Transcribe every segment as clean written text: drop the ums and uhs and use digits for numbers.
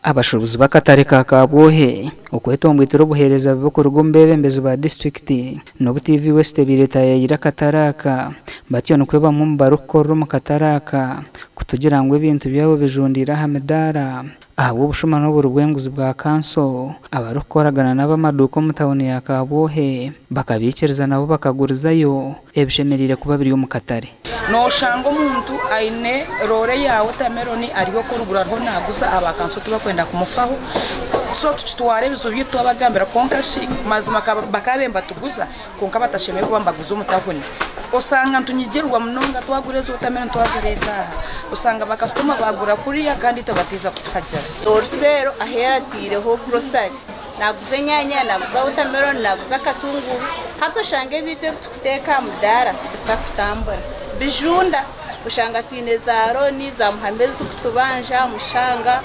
Abashuubuzi b'akatare ka Kabwohe okwetomboitera obuheereza bubi kuruga omu beebembezi ba disiturikiti n'obu TV West ebaire etaayaayire akatare aka batyo nikwo bamwe omu barikukorera omu katare aka kutugira ngu ebintu byabo bijundiire aha midaara ahabw'obushuma n'oburi bw'enguzi bwa kanso abarikukoragana n'ab'amaduuka omu tauni ya Kabwohe bakabaikiriza nabo bakagurizayo ebishemereire kuba biri omu katare. Noshanga omuntu aine roore ya wotameloni ari okwo oruguru ariho naguza aba kanso tibakwenda kumufaho so tukitwara ebizibu byaitu twabagambira kwonka shi mazima bakaabaire nibatuguza kwonka batashemereire kuba nibaguza omu tahuni. Osanga nitunyigirwa munonga twagura ezi wotameloni twazireeta aha osanga bakasitoma baagura kuriya kandi itwe batiiza kutuhagira. Oruseero ahu ataireho gurosari Naaguza enyaanya, naaguza wotameloni, naaguza akatunguru. Hati oshanga ebintu ebi turikuteeka aha mudaara bitarikutambura. Bijunda, oshanga twine za rooni, za muhame ezirikutubanja, mushanga,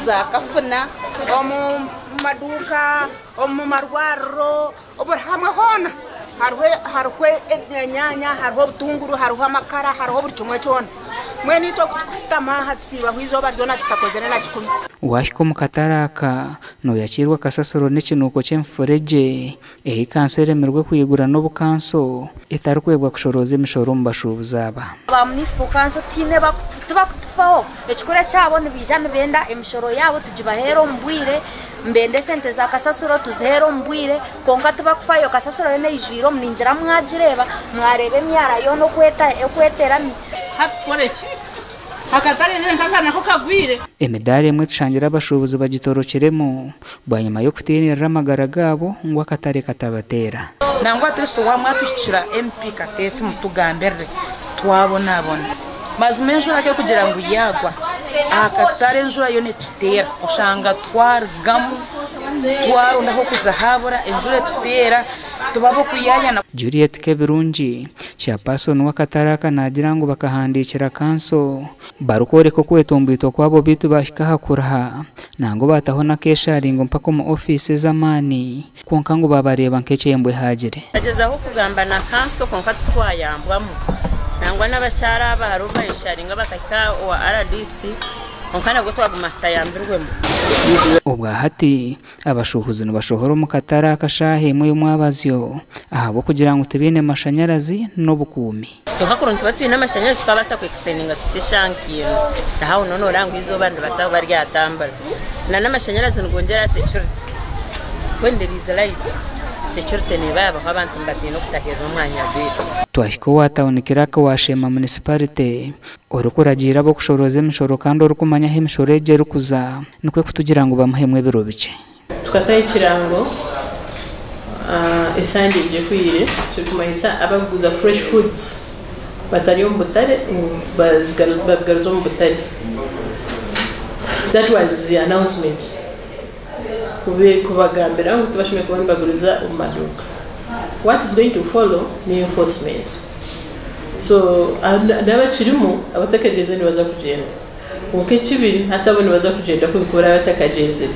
za kafuna. Omu maduuka, omu marwariro, buri hamwe hoona hariho enyaanya, hariho obutunguru, hariho amakara, hariho buri kimwe kyona. Mbwenu itwe oku tukusitama aha tusiibaho eizooba ryona tutakozire na kikumi. Waahika omu katare aka, nooyakiirwa kasasiro n'ekinuuko ky'emifuregye ei kanso eremirwe kwigura n'obu kanso etarikwebwa kushorooza emishoro omu bashuubuzi aba. Aba Municipal Council tihaine tibakutufaho, ekikuru ekyabo nibaija nibenda emishoro yaabo tugibaheere omu bwire, nibenda esente za kasasiro tuziheere omu bwire kwonka tibakufayo, kasasiro yoona eijwire omu ningira mwagireeba, mwareeba emyara yoona oku eterami. Hati tukore ki? Akatare nka nako kagwire. Emidaara emwe tushangire abashuubuzi bagitorokiremu bwanyima y'okutiinirira amagara gaabo ngu akatare katabateera. Nangwa at least waaba mwatuhikira MP Kateesi mutugambirire twabonabona. Mazima enjura ku erikugira ngu yaagwa aha katare enjura yoona etuteera oshanga twarugamu twaronda ah'okuza habura enjura etuteera. Tuba ab'okuyaayana. Juliet Kebirungi, Chairperson w'akatare aka naagira ngu bakahandiikira kanso barikworeka okwetomboitwa kwabo beitu baahika aha kuriha nangwa baataho n'akeesharingo mpaka omu ofiisi ez'amaani kwonka ngu baabareeba nk'ekyembwa ehaagire. Twagyezaho kugamba na kanso kwonka titwayambwamu. Nangwa n'abakyara aba hariho obu bayesharinga bakahika owa rdc kwonka nabwo twaguma tutayambirwemu. Obwa hati Abashuuhuzi nibashohora omu katare aka shaaha emwe y'omwabazyo ahabw'okugira ngu tibaine mashanyarazi n'obukuumi. Kwonka kuri nituba twine amashanyarazi tukabaasa ku extendinga tuhitsye eshaaha nka ina. Aho noona noreeba ngu eizooba niribaasa kuba ryatambura. Na n'amashanyarazi nigongyera aha security. When there is light, security neeba yaabaho abantu nibatiina okutahirira omwanya gwaitu. Twahika owa Town Clerk wa Sheema Municipality Orikuragiira ab'okushorooza emishoro kandi orikumanya ahu emishoro egyo erikuza, nikwo kutugira ngu bamuhemu ebiro bikye. Tukataho ekirango esande egi ehweire kirikumanyisa abarikuguza fresh foods batari omu butare ngu babigaruze omu butare. That was the announcement kubagambira ngu tibashemereire kuba nibaguriza omu maduuka. What is going to follow ni enforcement. So n'abakirimu abatakagyenzire nibaza kugyenda kwonka ekibi hati abo nibaza kugyenda kubi ku baraabe batakagyenzire.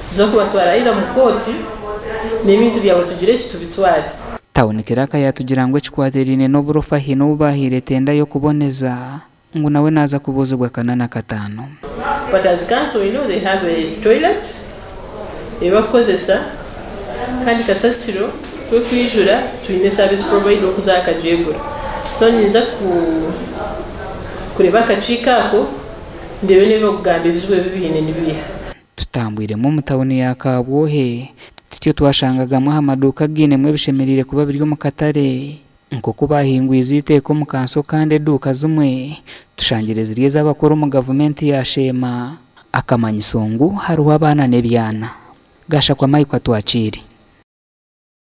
Nituza kubatwara either omu kooti n'ebintu byabo tugire eki tubitware. Tawuni Kiraka yaatugira ngu ekikwatiraine n'oburofa haine ou baahaire tenda y'okuboneza ngu nawe naaza kubuuzibwa kana na kataano. But as council we know they have a toilet ei bakukozesa kandi kasasiro ku ekwijura twine service provider okuza akagyegura so ninza kureeba akakiiko ako ndeebe n'ebi bakugamba ebizibu ebi baine nibiiha. Tutambwiremu omu tauni ya Kabwohe tutyo twashanga gamwe aha maduuka againemu ebishemereire kuba biri omu katare. Nk'oku baahingwize eiteeka omu kanso kandi eduuka zimwe tushangire ziri ez'abakuru omu gavumenti ya Sheema, akamanyiso ngu hariho abaana n'ebyana. Gashakwa Mike Atwakiire.